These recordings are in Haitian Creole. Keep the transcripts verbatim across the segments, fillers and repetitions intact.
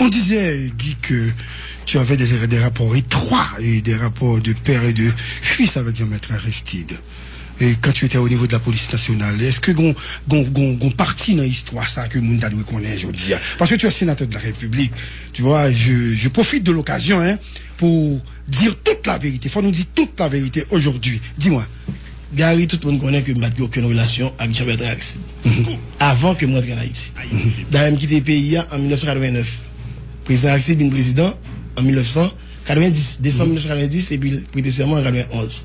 On disait, Guy, que tu avais des, des rapports étroits et des rapports de père et de fils avec Jean-Maître Aristide. Et quand tu étais au niveau de la police nationale, est-ce que gon, gon, gon, gon pati nan istwa sa ke moun ta dwe konnen jodi a? Parce que tu es sénateur de la République, tu vois, je, je profite de l'occasion, hein, pour dire toute la vérité. Faut nous dire toute la vérité aujourd'hui. Dis-moi. Gary, tout moun konnen ke m pa t gen okenn relasyon ak Jean Bertrand Aristide. Avan ke m rantre an Ayiti. Dayè, m kite peyi a an mil nèf san katrevenèf. Prezidan Aristide vin prezidan an mil nèf san katrevenndis, desanm mil nèf san katrevenndis, epi l prete sèman an katrevenn onz.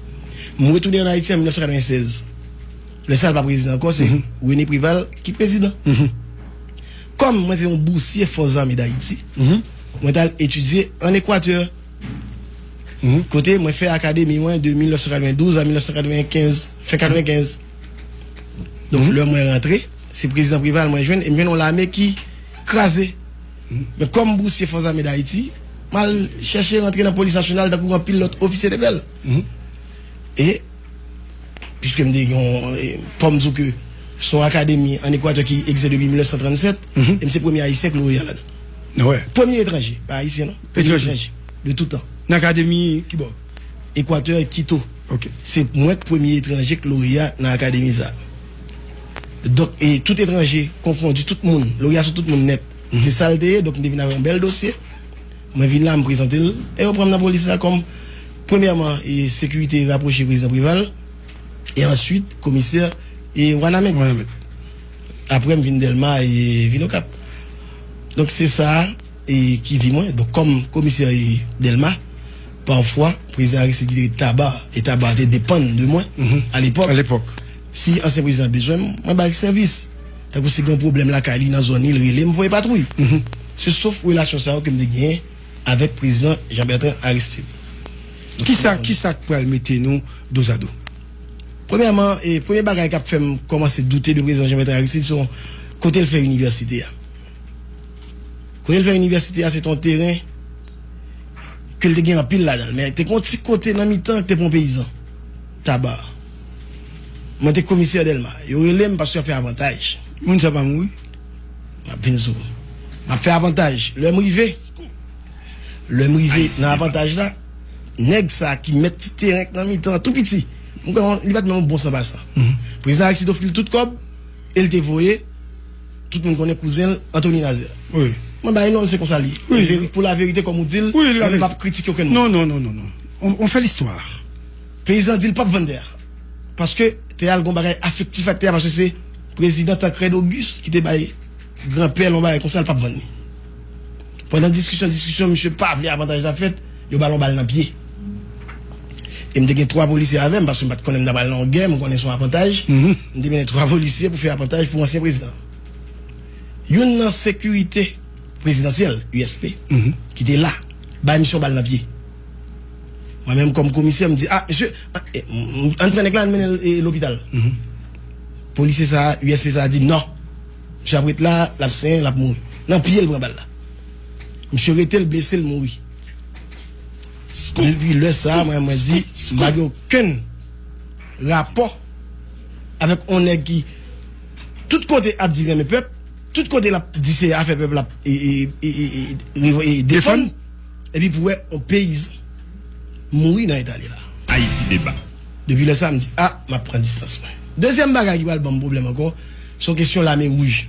M retounen an Ayiti an mil nèf san katrevennsèz. Lè sa, l pa prezidan ankò, se René Préval ki prezidan. Kòm mwen se yon bousye Fòs Zame Dayiti, mwen t al etidye ann Ekwatè. Kote mwen fè akademi mwen de mil nèf san katrevendouz a mil nèf san katrevenkenz, fen katrevenkenz. Donk, lè mwen rantre, se prezidan Preval mwen jwenn, e m jwenn yon lame ki kraze. Men kòm bousye Fòs Zame Dayiti, m al chèche rantre nan Polis Nasyonal tankou anpil lòt ofisye te fè l. E, piske m te gen yon, e, fò m di w ke se yon akademi ann Ekwatè ki egziste depi mil nèf san trannsèt, e m se premye Ayisyen k loreya ladan. Premye etranje, pa Ayisyen non, premye etranje de tout tan. Nan akademi kibò? Ekwatè, Kito. Se mwen k premye etranje k loreya nan akademi sa. Donk, e tout etranje konfondi, tout moun, loreya sou tout moun nèt. Se sa l te ye, donk m te vin avèk yon bèl dosye. Mwen vin la, m prezante l, e yo pran m nan polis la kòm, premyèman, e sekirite rapwoche prezidan Preval, e answit, komisè e Wanament. Apre, m vin Dèlma e vin Okap. Donk, se sa e ki vi mwen. Donk, kòm komisè e Dèlma, pafwa, prezidan Aristide ki te ret Taba, e Taba te depann de mwen alepòk. Si ansyen prezidan bezwen m, mwen ba l sèvis. Tankou si gen yon pwoblèm lakay li nan zòn li, l rele m, voye patwouy. Se sof relasyon sa yo ke m te genyen avèk prezidan Jean Bertrand Aristide. Kisa, kisa k pral mete nou dozado? Premyèman, e premye bagay k ap fè m kòmanse doute de prezidan Jean Bertrand Aristide, se yon kote l fè inivèsite a. Kote l fè inivèsite a, se te yon teren ke l te gen anpil ladan l, men te gen yon ti kote nan mitan ki te pou yon peyizan. Taba. Mwen te komisè Dèlma. Yo rele m paske y ap fè avantaj. Moun sa pa mouri? M ap vin sou. M ap fè avantaj. Lè m rive, lè m rive nan avantaj la, nèg sa ki mèt ti teren k nan mitan, tou piti, m kwè li pa t menm yon bon san pasan. Prezidan Aristide ofri l tout kòb, e l te voye, tout moun konnen kouzen l, Anthony Nazaire. Mwen ba l non, se konsa li ye. Pou laverite, kòm ou di l, mwen menm m p ap kritike okenn moun. Non, non, non, non, non. On, on fait l'histoire. Peyizan di l p ap vann tè a. Paske tè a, l gen yon bagay afektif ak tè a, paske se prezidan Tancrède Auguste ki te bay granpè l yon bagay konsa, l p ap vann li. Pandan diskisyon, diskisyon, misye pa vle avantaj la fèt, yo ba l yon bal nan pye. E m te gen twa polisye avè m, paske m pa t konnen m t ap al nan yon gè, m konnen se yon avantaj. M te mennen twa polisye pou fè avantaj pou ansyen prezidan. Youn nan sekirite prezidansyèl, U S P, ki te la, bay misye yon bal nan pye. Mwen menm kòm komisè, m di, a, mesye, ann pran nèg la, ann mennen l lopital. Polisye sa a, U S P sa a di, non. Misye ap ret la, l ap senyen, l ap mouri. Nan pye l pran bal la. Misye rete, l blese, l mouri. Depi lè sa a, mwen, mwen di, m pa gen okenn rapò avèk yon nèg ki, tout kote ap di renmen pèp, tout kote l ap di se afè pèp l ap defann, epi pou wè yon peyizan mouri nan eta li la. Ayiti deba. Depi lè sa a, m di, a, m ap pran distans mwen. Dezyèm bagay ki pral ban m pwoblèm ankò, se yon kesyon Lame Wouj.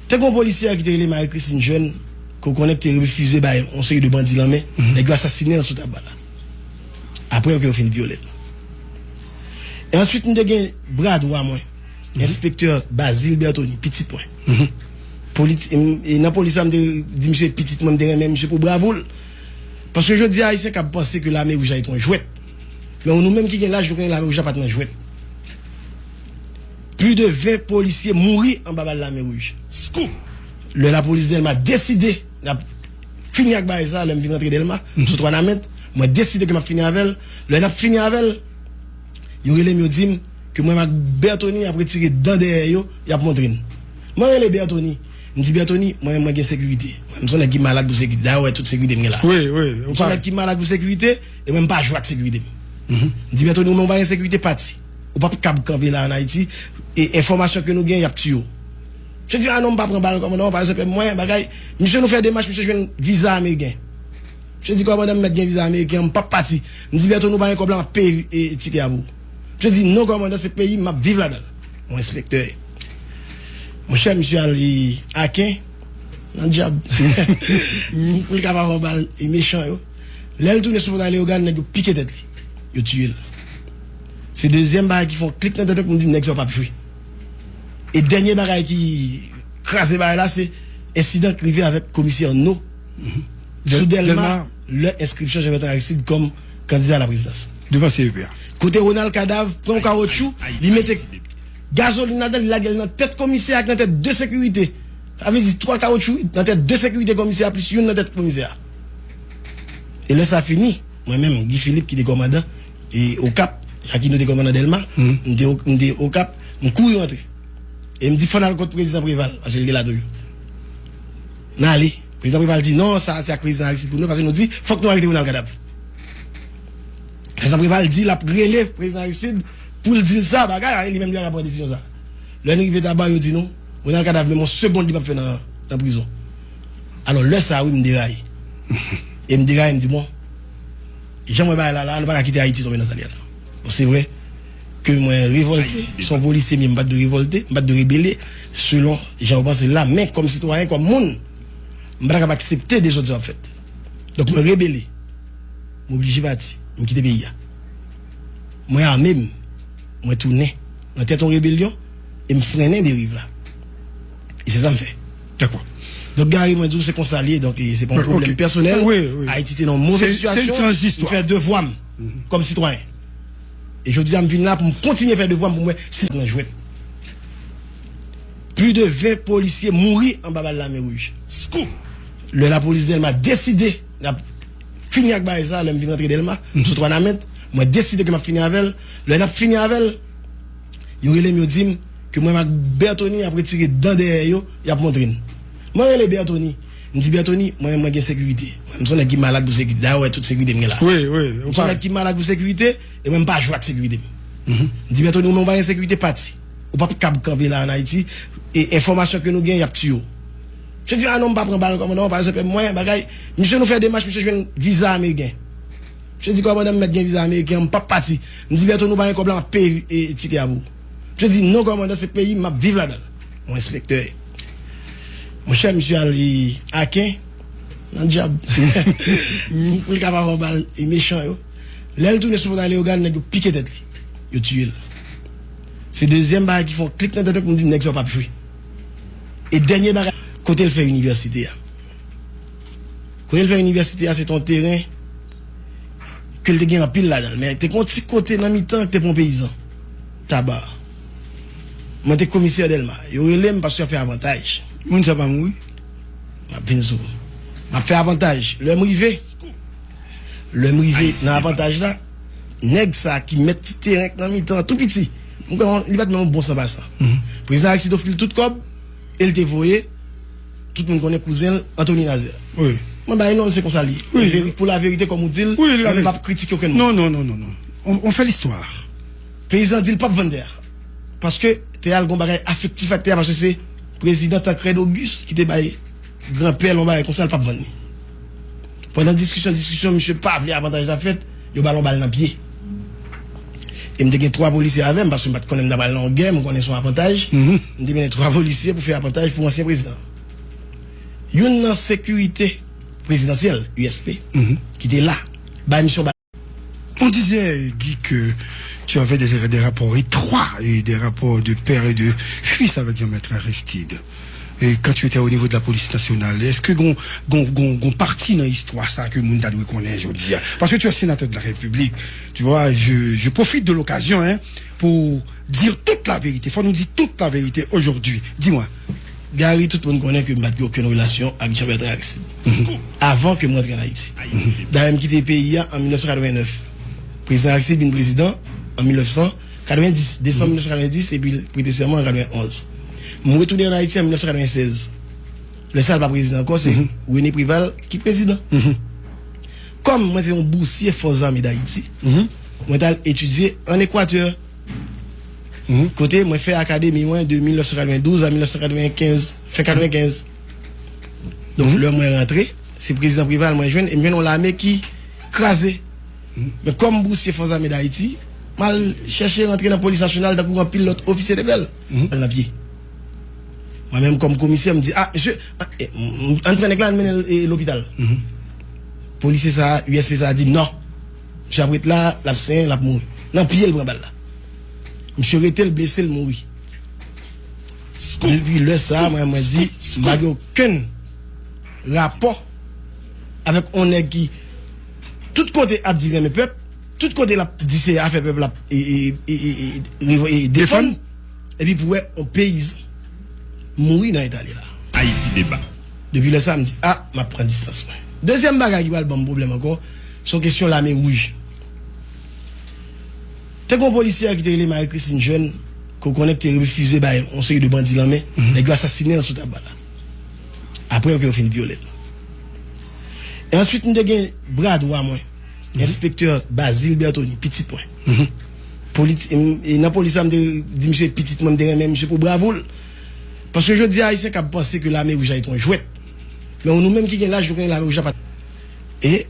Te gen yon polisyè ki te rele Marie Christine Jeune, ke w konnen ki te refize bay yon seri de bandi lanmen, nèg yo asasinen l sou Taba la. Apre ke yo fin vyole l. E answit, m te gen bra dwa mwen, enspektè Bazile Bertony, pitit mwen. Politi-, e nan polis la, m te di misye pitit mwen, m te renmen misye pou bravou l. Paske jodi a, Ayisyen kab panse ke Lame Wouj la se te yon jwèt. Men nou menm ki gen laj, nou konnen Lame Wouj la pa t nan jwèt. Plis de ven polisye mouri anba bal Lame Wouj. Lè lapolis Dèlma deside n ap fini ak bagay sa, lè m vin rantre Dèlma, m sot Wanament, mwen deside ke m ap fini avè l. Lè n ap fini avè l, yo rele m, yo di m ke mwen menm ak Bertony ap retire dan dèyè yo, y ap montre n. Mwen rele Bertony, m di, Bertony, mwen menm mwen gen sekirite. Mwen menm se yon nèg ki malad pou sekirite. Dayè, w wè tout sekirite m gen la. M se yon nèg ki malad pou sekirite, e mwen m pa jwe ak sekirite m. M di, Bertony, ou menm ou pa gen sekirite, pati. Ou p ap kab kanpe la ann Ayiti, e enfòmasyon ke nou gen, y ap tiye w. Misye di, "A non, m pa pran bal, kòmandan, pa rezon pèp mwen, bagay." Misye, nou fè demach, misye jwenn viza ameriken. Misye di, "Kòmandan, m mèt gen viza ameriken, m p ap pati." M di, "Bèto, nou pa gen kòb la, m ap peye, e, tikè a pou ou." Misye di, "Non, kòmandan, se peyi m, m ap viv ladan l." Yon enspektè. Monchè, misye al, e, Aken, nan dyab. Pou, pou l ka pa pran bal, e, mechan yo. Lè l tounen sou Fòtay Leyogàn, nèg yo pike tèt li. Yo tiye l. Se dezyèm bagay ki fè yon klik nan tèt mwen pou m di, "Nèg sa yo p ap jwe." E dènye bagay ki kraze bagay la, se ensidan ki rive avèk komisè No sou Dèlma, lè enskripsyon Jean Bertrand Aristide kòm kandida a la prezidans. Devan C E P a. Kote Ronald Kadav pran yon kawotchou, li mete gazolin ladan, li lage l nan tèt komisè ak nan tèt de sekirite. Sa vle di twa kawotchou nan tèt de sekirite komisè a, plis youn nan tèt komisè a. E lè sa fini, mwen menm, Guy Philippe ki te kòmandan, e Okap, Jakino te kòmandan Dèlma, m te, m te Okap, m kouri rantre. E m di, "Fò n al kot prezidan Preval, paske l te la toujou." N ale. Prezidan Preval di, "Non, sa se ak prezidan Aristide pou nou, paske nou di, fòk nou arete Ronald Kadav." Prezidan Preval di, l ap rele prezidan Aristide pou l di l sa, bagay, li menm li pa ka pran desizyon sa. Lè n rive Taba, yo di nou, Ronald Kadav menm yon segonn li p ap fè nan, nan prizon. Alò, lè sa, wi, m deraye. E m deraye, m di, "Bon, jan mwen bagay la, la, nou pa ka kite Ayiti tonbe nan sa l ye la." Bon, se vre ke mwen revòlte, se yon polisye m ye, m pa t dwe revòlte, m pa t dwe rebele, selon jan yo panse l la, men kòm sitwayen, kòm moun, m pa t ap aksepte dezòd sa yo ap fèt. Donk, mwen rebele. M oblije pati. M kite peyi a. Mwen ame m. Mwen tounen nan tèt yon rebelyon e m frennen deriv la. E se sa m fè. Dakò. Donk, Gary, mwen di w, se konsa l ye. Donk, e, se pa yon pwoblèm pèsonèl. Ayiti te nan yon move sitiyasyon. M fè devwa m kòm sitwayen. E jodi a, m vin la pou m kontinye fè devwa m pou m wè si m nan jwèt. Plis de ven polisye mouri anba bal Lame Wouj. Lè lapolis Dèlma deside n ap fini ak bagay sa, lè m vin rantre Dèlma, m sot Wanament, mwen deside ke m ap fini avè l. Lè n ap fini avè l, yo rele m, yo di m ke mwen ak Bertony ap retire dan dèyè yo, y ap montre n. Mwen rele Bertony, m di, "Bertony, mwen menm mwen gen sekirite. Mwen m se yon nèg ki malad pou sekirite. Dayè, w wè tout sekirite m gen la. M se yon nèg ki malad pou sekirite, e mwen m pa jwe ak sekirite m." M di, "Bertony, ou menm ou pa gen sekirite, pati. Ou p ap kab kanpe la ann Ayiti. E enfòmasyon ke nou gen, y ap tiye w." Misye di, "A non, m pa pran bal, kòmandan, pa rezon pèp mwen, bagay." Misye, nou fè demach, misye jwenn viza ameriken. Misye di, "Kòmandan, m mèt gen viza ameriken, m p ap pati." M di, "Bèto, nou pa gen kòb la, m ap peye, e, tikè a pou ou." Misye di, "Non, kòmandan, se peyi m, m ap viv ladan l." Yon enspektè. Monchè, misye al, e, Aken, nan dyab. Pou, pou l ka pa pran bal, e, mechan yo. Lè l tounen sou Fòtay Leyogàn, nèg yo pike tèt li. Yo tiye l. Se dezyèm bagay ki fè yon klik nan tèt mwen pou m di, "Nèg sa yo p ap jwe." E dènye bagay, kote l fè inivèsite a. Kote l fè inivèsite a, se te yon teren ke l te gen anpil ladan l. Men te gen yon ti kote nan mitan ki te pou yon peyizan. Taba. Mwen te komisè Dèlma. Yo rele m paske y ap fè avantaj. Moun sa pa mouri? M ap vin sou. M ap fè avantaj. Lè m rive, lè m rive nan avantaj la, nèg sa ki mèt ti teren k nan mitan an, tou piti. M kwè li pa t menm yon bon san pasan. Prezidan Aristide ofri l tout kòb, e l te voye, tout moun konnen kouzen l, Anthony Nazaire. Wi. Mwen ba li non, se konsa li ye. Wi. Veri-, pou laverite, kòm ou di l, mwen menm m p ap kritike okenn moun. Non, non, non, non, non. On, on fait l'histoire. Peyizan di l p ap vann tè a. Paske tè a, l gon bagay afektif ak tè a, paske se prezidan Tancrède Auguste ki te bay granpè l yon bagay konsa, l p ap vann li. Pandan diskisyon, diskisyon, misye pa vle avantaj la fèt, yo ba l yon bal nan pye. E m te gen twa polisye avè m, paske m pa t konnen m t ap al nan yon gè, m konnen se yon avantaj. M te mennen twa polisye pou fè avantaj pou ansyen prezidan. Youn nan sekirite prezidansyèl, U S P, ki te la, bay misye yon bal. On disait, Guy, que tu avais des, des rapports étroits et des rapports de père et de fils avec Jean-Maître Aristide. Et quand tu étais au niveau de la police nationale, èske gon, gon, gon, gon pati nan istwa sa ke moun ta dwe konnen jodi a? Parce que tu es sénateur de la République, tu vois, je, je profite de l'occasion, hein, pour dire toute la vérité. Faut nous dire toute la vérité aujourd'hui. Dis-moi. Gary, tout moun konnen ke m pa t gen okenn relasyon ak Jean Bertrand Aristide. Avan ke m rantre ann Ayiti. Dayè, m kite peyi a an mil nèf san katreven nèf. Prezidan Aristide vin prezidan an mil nèf san katreven dis, desanm mil nèf san katreven dis, epi l prete sèman an katreven onz. M retounen ann Ayiti an mil nèf san katreven sèz. Lè sa, l pa prezidan ankò, se René Préval ki prezidan. Kòm mwen se yon bousye Fòs Zame Dayiti, mwen t al etidye ann Ekwatè. Kote mwen fè akademi mwen de mil nèf san katrevendouz a mil nèf san katrevenkenz, fen katrevenkenz. Donk, lè mwen rantre, se prezidan Preval mwen jwenn, e m jwenn yon lame ki kraze. Men kòm bousye Fòs Ame Dayiti, m al chèche rantre nan Polis Nasyonal tankou anpil lòt ofisye te fè l. Al nan pye. Mwen menm kòm komisè, m di, "Ah, mesye, ah, eh, m- m- ann pran nèg la, ann mennen l e, lopital." Polisye sa a, U S P sa a di, "Non. Misye ap ret la, l ap senyen, l ap mouri." Nan pye l pran bal la. Misye rete, l blese, l mouri. Depi lè sa a, mwen, mwen di, m pa gen okenn rapò avèk yon nèg ki, tout kote, ap di renmen pèp, tout kote, l ap di se afè pèp l ap e, e, e, e, e, e, e, defann, epi pou wè yon peyizan mouri nan eta li la. Ayiti Deba. Depi lè sa a, m di, "Ah, m ap pran distans mwen." Dezyèm bagay ki pral ban m pwoblèm ankò, se yon kesyon Lame Wouj. Te gen yon polisyè ki te rele Marie Christine Jeune, ke w konnen ki te refize bay yon seri de bandi lanmen, nèg yo asasinen l sou tab bal la. Apre, ke yo fin vyole l. E answit, m te gen bra dwa mwen, enspektè Bazile Bertoni, pitit mwen. Politi- m- e nan polis la, m te di misye pitit mwen, m te renmen misye pou bravou l. Paske jodi a, Ayisyen kab panse ke Lame Wouj la se yon jwèt. Men nou menm ki gen laj, nou konnen Lame Wouj la pa. E,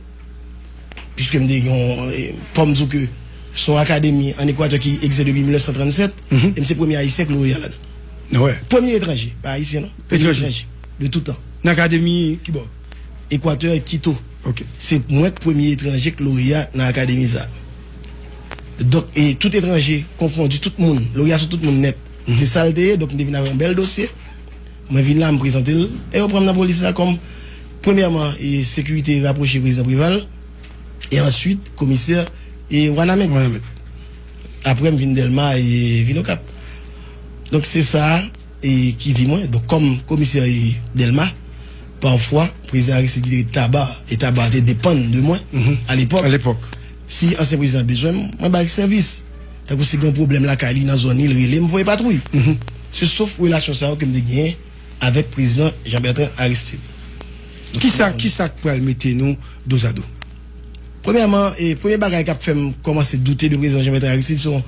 piske m te gen yon, e, fò m di w ke se yon akademi ann Ekwatè ki egziste depi mil nèf san trannsèt, e m se premye Ayisyen k loreya ladan. Premye etranje, pa Ayisyen non, premye etranje de tout tan. Nan akademi ki bò? Ekwatè, Kito. Se mwen k premye etranje k loreya nan akademi sa a. Donk, e tout etranje konfondi, tout moun, loreya sou tout moun nèt. Se sa l te ye, donk m te vin avèk yon bèl dosye. Mwen vin la, m prezante l, e yo pran m nan polis la kòm, premyèman, e sekirite rapwoche prezidan Preval, e answit, komisè, e Wanament. Apre, m vin Dèlma, e vin Okap. Donk, se sa, e ki vi mwen. Donk, kòm komisè, e Dèlma, pafwa, prezidan Aristide te rete Taba, e Taba te depann de mwen, alepòk. Si ansyen prezidan bezwen m, mwen ba l sèvis. Tankou si gen yon pwoblèm lakay li nan zòn li, l rele m, voye patwouy. Se sof relasyon sa yo ke m te genyen avèk prezidan Jean Bertrand Aristide. Kisa, kisa k pral mete nou dozado? Premyèman, e premye bagay k ap fè m kòmanse doute de prezidan Jean Bertrand Aristide, se yon